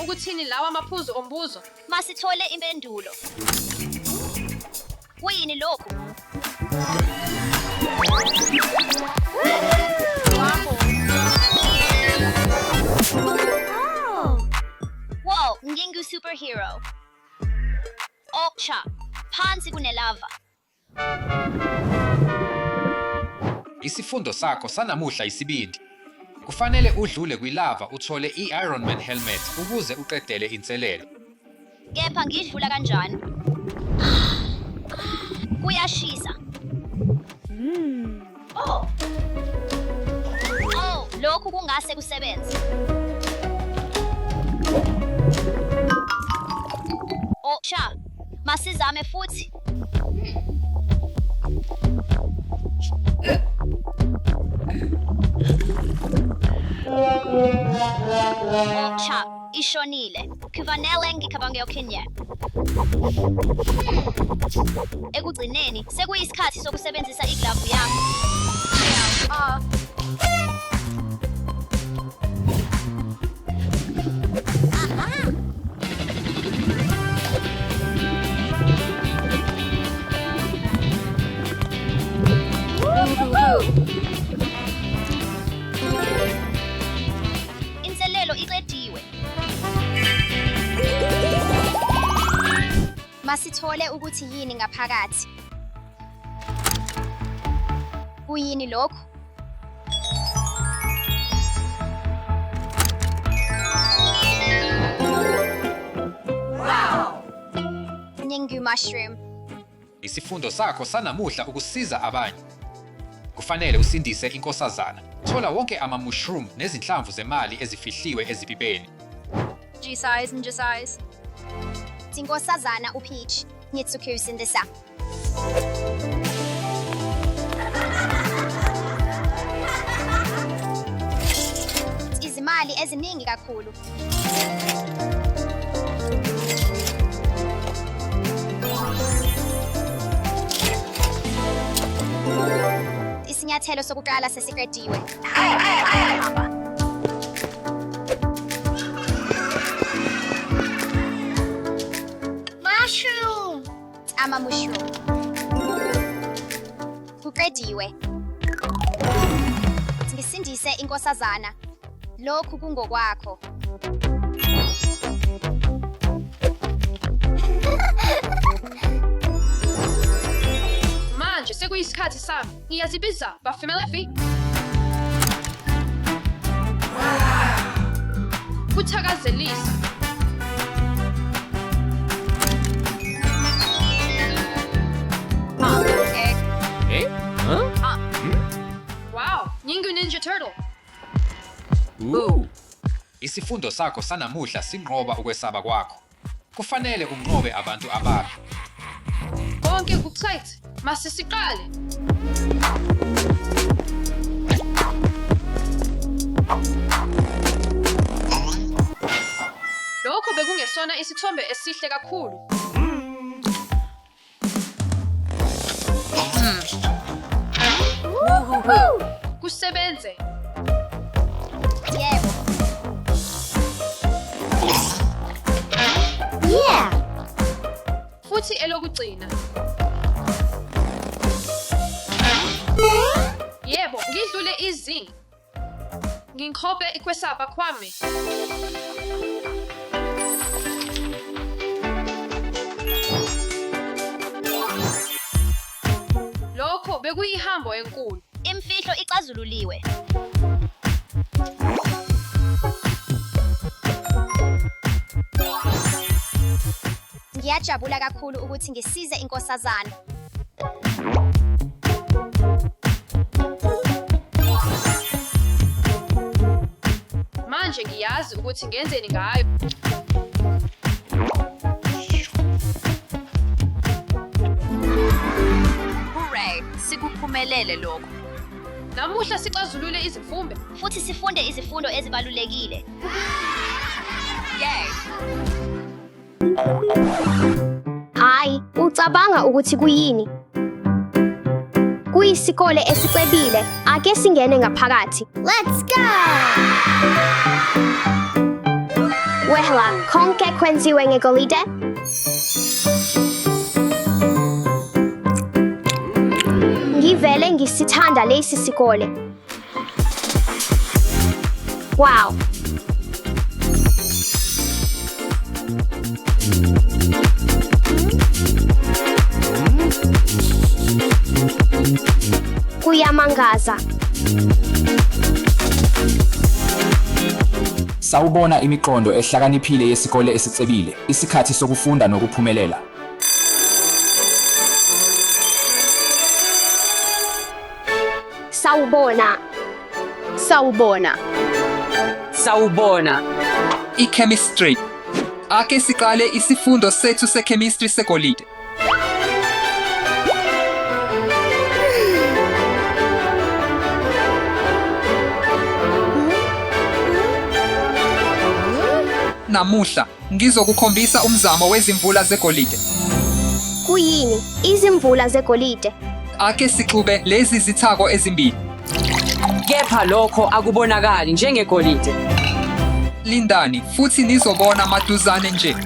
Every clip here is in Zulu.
ukuthini lawa maphuzu ombuzo? Masithole impendulo. Kuyini lokhu? Wow, ngingu-superhero. Oh, cha. Phansi kunelava. Isifundo sakho sanamuhla isibindi. Kufanele udlule kwilava uthole i-Iron Man helmet ukuze uqedele inselelo. Kepha ngidlula kanjani? Kuyashisa. Oh. Oh, lokhu kungase kusebenze. Oh, cha. Masizame futhi. Oh, cha. Ishonile. Kufanele ngicabange okunye. Ekugcineni, sekuyisikhathi sokusebenzisa iglavu yami. Ah. Inselelo iqediwe. Masithole ukuthi yini ngaphakathi. Kuyini lokhu? Ningu mushroom. Isifundo sakho sanamuhla ukusiza abanye. Kufanele usindise inkosazana. Thola wonke ama-mushroom nezinhlamvu zemali ezifihliwe ezipipeni. G-size and G-size. Inkosazana uPeach. Ngitsukusindisa. Izimali eziningi kakhulu. Isinyathelo sokuqala sesiqediwe. Mushroom! Ama mushroom. Kuqediwe. Ngisindise inkosazana. Lokhu kungokwakho. Manje sekuyisikhathi sami. Ngiyazibiza bafemelefi. Kuthakazelisa. Wow, ngingu Ninja Turtle. Isifundo sakho sanamuhla sinqoba ukwesaba kwakho. Kufanele unqobe abantu ababi. Konke kucite. Masisiqale. Lokho bekungesona isithombe esihle kakhulu. Kusebenze. Yebo. Futhi elokugcina. Yebo, ngidlule izinga. Nginqobe ikwesaba kwami. Lokho bekuyihambo enkulu. Imfihlo ixazululiwe. Ngiyajabula kakhulu ukuthi ngisize inkosazana. Manje ngiyazi ukuthi ngenzeni ngayo. Hooray! Sikuphumelele lokho. Namuhla sixazulule izimfumbe. Futhi sifunde izifundo ezibalulekile. Yay! Hayi, ucabanga ukuthi kuyini? Kuyisikole esicebile. Ake singene ngaphakathi. Let's go! Wehla, konke kwenziwe ngegolide? Ngivele ngisithanda lesi sikole. Wow. Kuyamangaza. Sawubona imiqondo ehlakaniphile yesikole esicebile, isikhathi sokufunda nokuphumelela. Sawubona. Sawubona. Sawubona. I-chemistry. Ake siqale isifundo sethu se-chemistry segolide. Namuhla ngizokukhombisa umzamo wezimvula zegolide. Kuyini? Izimvula zegolide. Ake sixube lezi zithako ezimbili. Kepha lokho akubonakali njengegolide. Lindani futhi nizobona maduzane nje.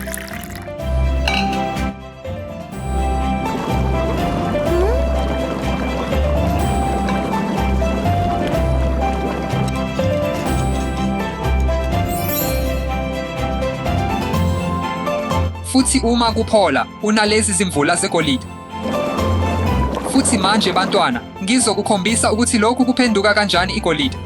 Futhi uma kuphola, unalezi zimvula zegolide. Futhi manje bantwana, ngizokukhombisa ukuthi lokhu kuphenduka kanjani igolide.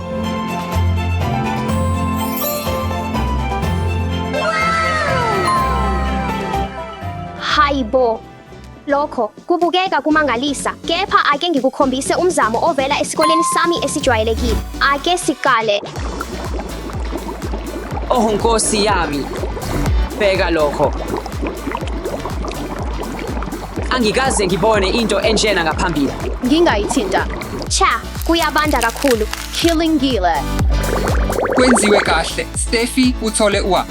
Hayibo. Lokho kubukeka kumangalisa, kepha ake ngikukhombise umzamo ovela esikoleni sami esijwayelekile. Ake siqale. Oh Nkosi yami. Bheka lokho. Angikaze ngibone into enjena ngaphambili. Ngingayithinta. Cha, kuyabanda kakhulu. Kilingile. Kwenziwe kahle. Steffi uthole ua.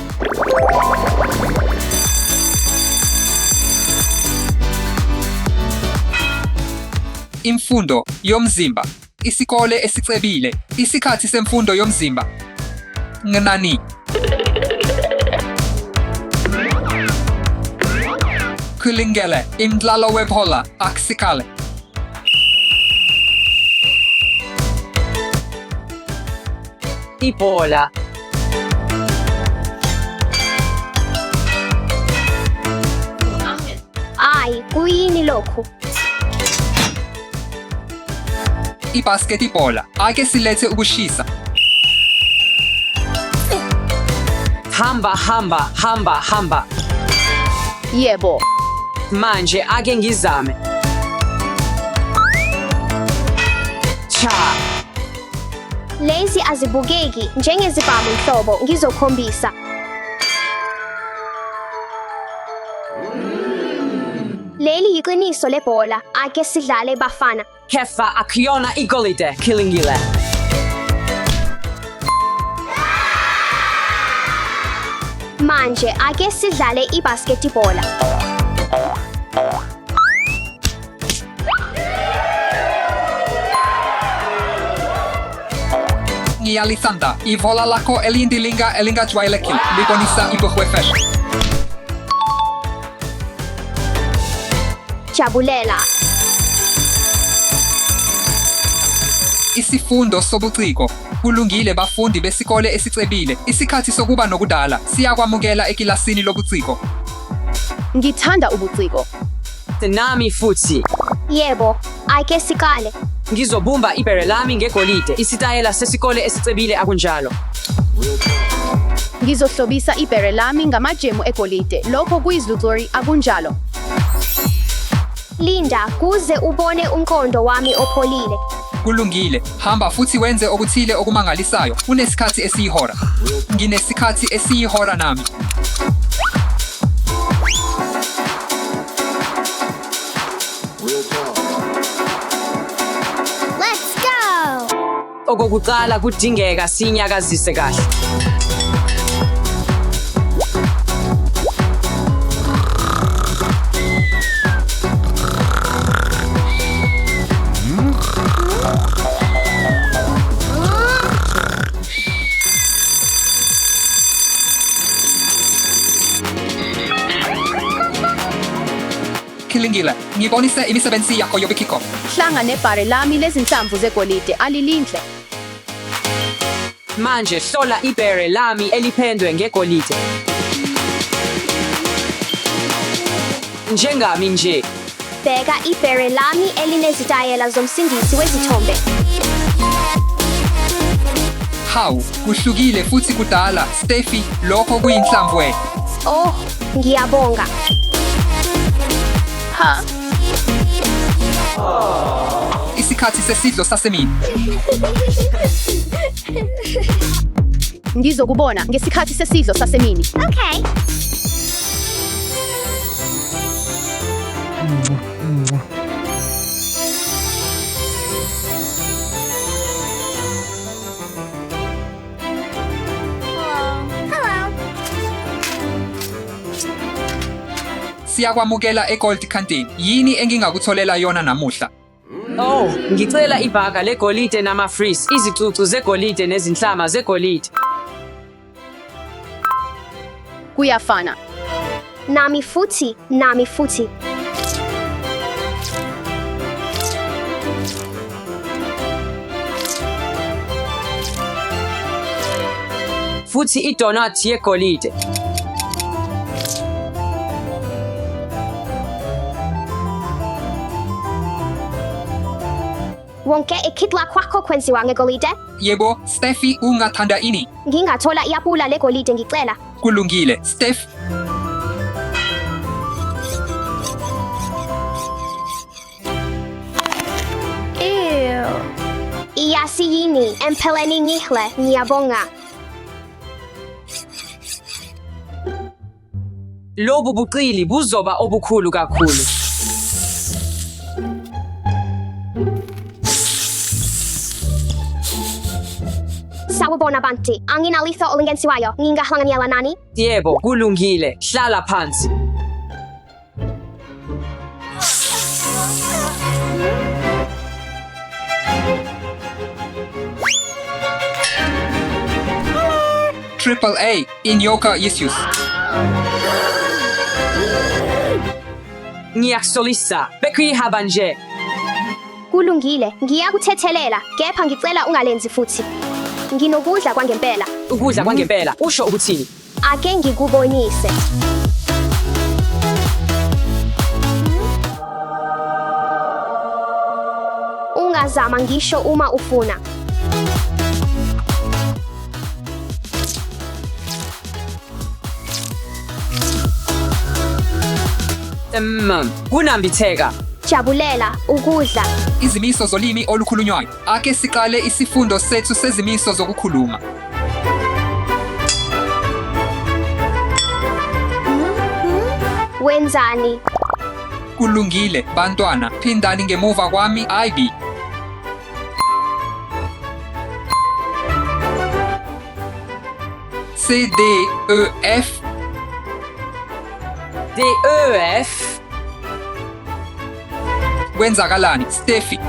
Imfundo yomzimba. Isikole esicebile. Isikhathi semfundo yomzimba. Ngnani. Kulingele imdlalo webhola akusikale. Ibhola. Ayi, kuyini lokhu? Ibasketibhola. Ake silethe ukushisa. Hamba hamba hamba hamba. Yebo. Manje ake ngizame. Cha. Lezi azibukeki njengezibhamu nhlobo, ngizokhombisa. Leli yiqiniso lebhola. Ake sidlale bafana. Kefa akuyona igolide. Kilingile. Manje ake sidlale ibasketibhola. Ngiyalithanda ibhola lakho elindilinga elingajwayelekile libonisa ubuchwepheshe. Jabulela. Isifundo sobuciko. Kulungile bafundi besikole esicebile. Isikhathi sokuba nokudala. Siyakwamukela ekilasini lobuciko. Ngithanda ubuciko. Nami futhi. Yebo, ake siqale. Ngizobumba ibhere lami ngegolide. Isitayela sesikole esicebile akunjalo. Ngizohlobisa ibhere lami ngamajemu egolide. Lokho kuyizluxury akunjalo. Linda kuze ubone umqondo wami opholile. Kulungile. Hamba futhi wenze okuthile okumangalisayo. Unesikhathi esiyihora. Nginesikhathi esiyihora nami. Let's go! Okokuqala kudingeka sinyakazise kahle. Kulungile, ngibonise imisebenzi yakho yobuciko. Hlanga nebhare lami lezinhlamvu zegolide alilinhle. Manje hlola ibhere lami elipendwe ngegolide. Njengami nje. Bheka ibhere lami elinezitayela zomsindisi wezithombe. Hawu, kuhlukile futhi kudala. Steffi, lokho kuyinhlamvu e. Oh, ngiyabonga. Ha, Isikhathi sesidlo sasemini. ngizokubona ngesikhathi sesidlo sasemini. Okay. Siyakwamukela eGold Canteen. Yini engingakutholela yona namuhla? Oh, ngicela ibhaga legolide nama-fries, izicucu zegolide nezinhlama zegolide. Kuyafana. Nami futhi, nami futhi. Futhi idonut yegolide. Wonke ikhidla kwakho kwenziwa ngegolide. Yebo, Steffi, ungathanda ini? Ngingathola iapula legolide ngicela. Kulungile, Steph. Iyasi yini, empeleni ngihle, ngiyabonga. Lobu buqili buzoba obukhulu kakhulu. Sawubona bantu, anginalitho olungenziwayo, ngingahlanganyela nani? Yebo, kulungile. Hlala phansi. Triple A, inyoka issues. Ngiyaxolisa. Bekuyihaba nje. Kulungile, ngiyakuthethelela, kepha ngicela ungalenzi futhi. Nginokudla kwangempela. Ukudla kwangempela. Usho ukuthini? Ake ngikubonise. Ungazama ngisho uma ufuna. Kunambitheka. Jabulela ukudla. Izimiso zolimi olukhulunywayo. Ake siqale isifundo sethu sezimiso zokukhuluma. Wenzani? Kulungile, bantwana. Phindani ngemuva kwami, IB. C, D, E, F, D E F. Kwenzakalani, Steffi?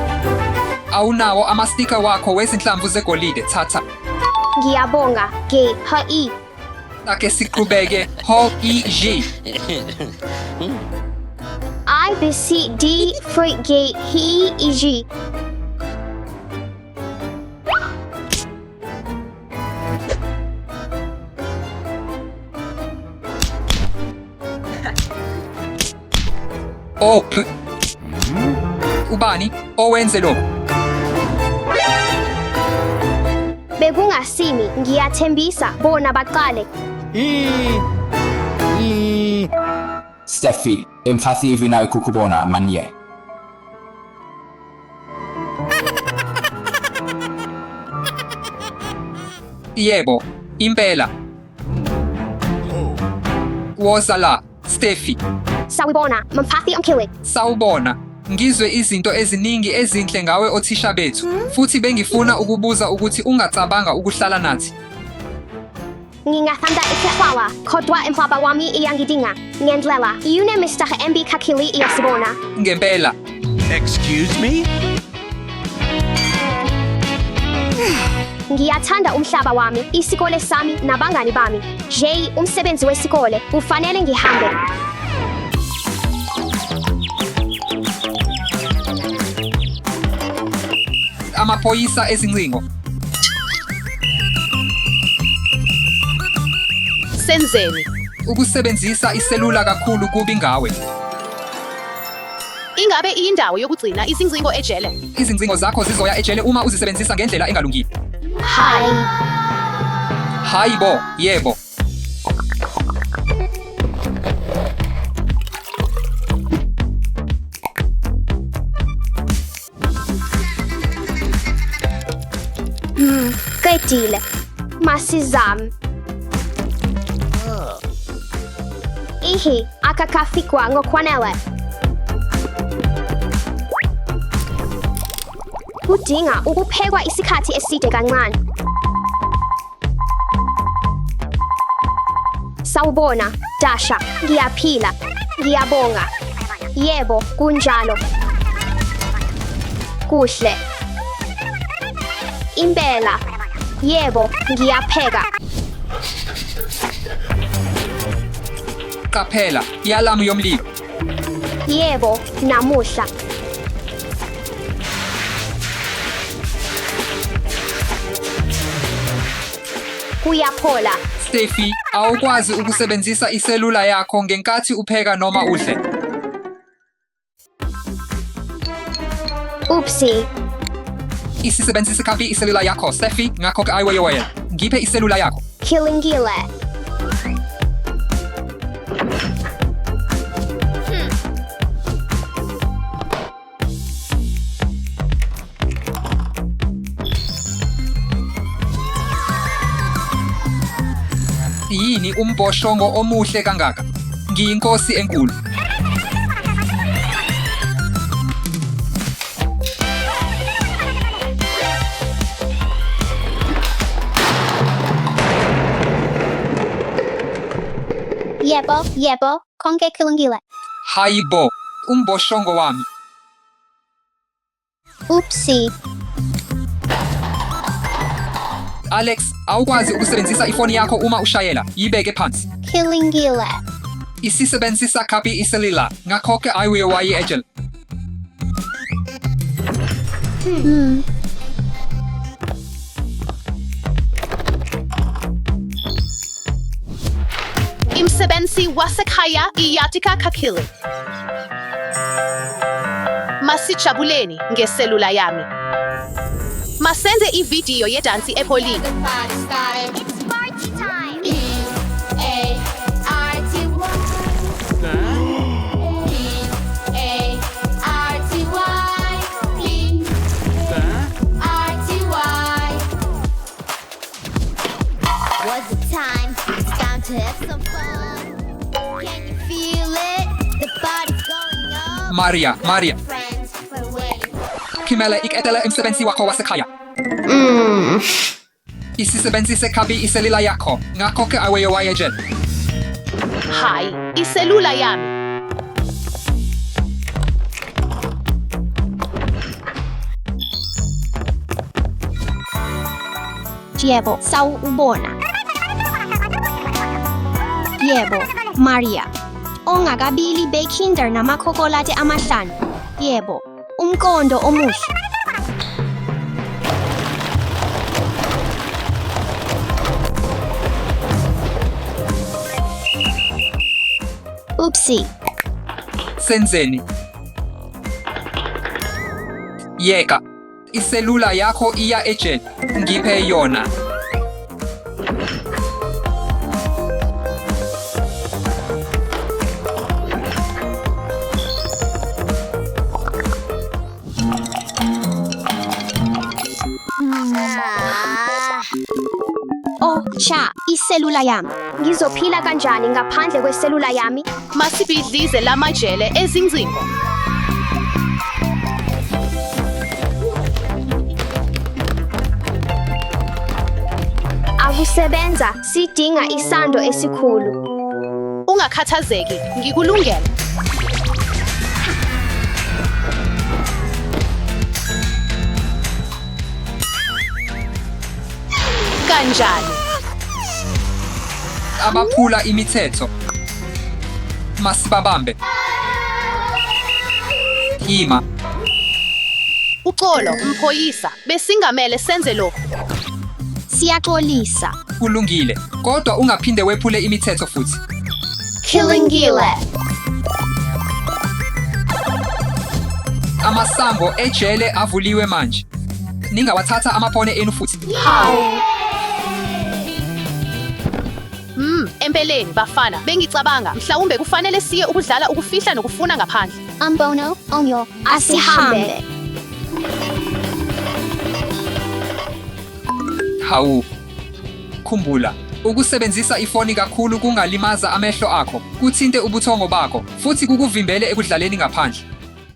Awunawo amastika wakho wezinhlamvu zegolide, thatha. Ngiyabonga. G H I. Ake siqhubeke. H, I, G. I B C D F G H I G. O, P. Ubani owenze lokhu? Bekungasimi, ngiyathembisa, bona baqale. Steffi, emphathi vina kukubona manye. Yebo, impela. Woza la, Steffi. Sawubona, mphathi omkhili. Sawubona. Ngizwe izinto eziningi ezinhle ngawe othisha bethu. Futhi bengifuna ukubuza ukuthi ungacabanga ukuhlala nathi. Ngingathanda ukuhlala, kodwa umhlaba wami iyangidinga. Ngendlela, une Mr. MB Kakili iyasibona. Ngempela. Excuse me? Ngiyathanda umhlaba wami, isikole sami nabangani bami. J, umsebenzi wesikole, kufanele ngihambe. Amaphoyisa ezingcingo. Senzeni? Ukusebenzisa iselula kakhulu kubi ngawe. Ingabe iyindawo yokugcina izingcingo ejele? Izingcingo zakho zizoya ejele uma uzisebenzisa ngendlela engalungile. Hayi. Hayi bo, yebo. Qedile. Masizame. Ihi, akakafikwa ngokwanele. Kudinga ukuphekwa isikhathi eside kancane. Sawubona, Dasha. Ngiyaphila. Ngiyabonga. Yebo, kunjalo. Kuhle. Impela. Yebo, ngiyapheka. Qaphela, i-alamu yomlilo. Yebo, namuhla. Kuyaphola. Steffi, awukwazi ukusebenzisa iselula yakho ngenkathi upheka noma udle. Upsi. Isisebenzise kabi iselula yakho, Steffi, ngakho-ke ayiweyoyela. Ngiphe iselula yakho. Kilingile. Yini umbhoshongo omuhle kangaka? Ngiyinkosi enkulu. Yebo, yebo, konke kulungile. Hayi bo, umbhoshongo wami. Upsi. Alex, awukwazi ukusebenzisa ifoni yakho uma ushayela. Yibeke phansi. Kilingile. Isisebenzisa kabi iselula, ngakho-ke ayiweyowayi ejele. Imsebenzi wasekhaya iyatika kakhulu. Masijabuleni ngeselula yami. Masenze ividiyo yedansi epholile. It's party time. What's the time? It's time to have some fun. Can you feel it? The party's going up. Maria, Maria, Friends, we're waiting. kumele iketele umsebenzi wakho wasekhaya. Isisebenzise kabi iselula yakho, ngakho-ke ayiweyowayi ejele. Hayi, iselula yami. Yebo, sawubona. Yebo, Maria. Ongakabili bekinder namachocolate 5. Yebo, umqondo omuhle. Upsi. Senzeni? Yeka, iselula yakho iya ejele. Ngiphe yona. Oh, cha, iselula yami. Ngizophila kanjani ngaphandle kweselula yami? Masibhidlize lamajele ezingcingo. Akusebenza, sidinga isando esikhulu. Ungakhathazeki, ngikulungele. Kanjani? Abaphula imithetho. Masibabambe. Ima. Uxolo, mphoyisa. Besingamele senze lokhu. Siyaxolisa. Kulungile, kodwa ungaphinde wephule imithetho futhi. Kulungile. Amasango ejele avuliwe manje. Ningawathatha amafoni enu futhi. Empeleni bafana, bengicabanga mhlawumbe kufanele siye ukudlala ukufihla nokufuna ngaphandle. Umbono onyo. Asihambe. Hawu. Khumbula, ukusebenzisa ifoni kakhulu kungalimaza amehlo akho, kuthinte ubuthongo bakho, futhi kukuvimbele ekudlaleni ngaphandle.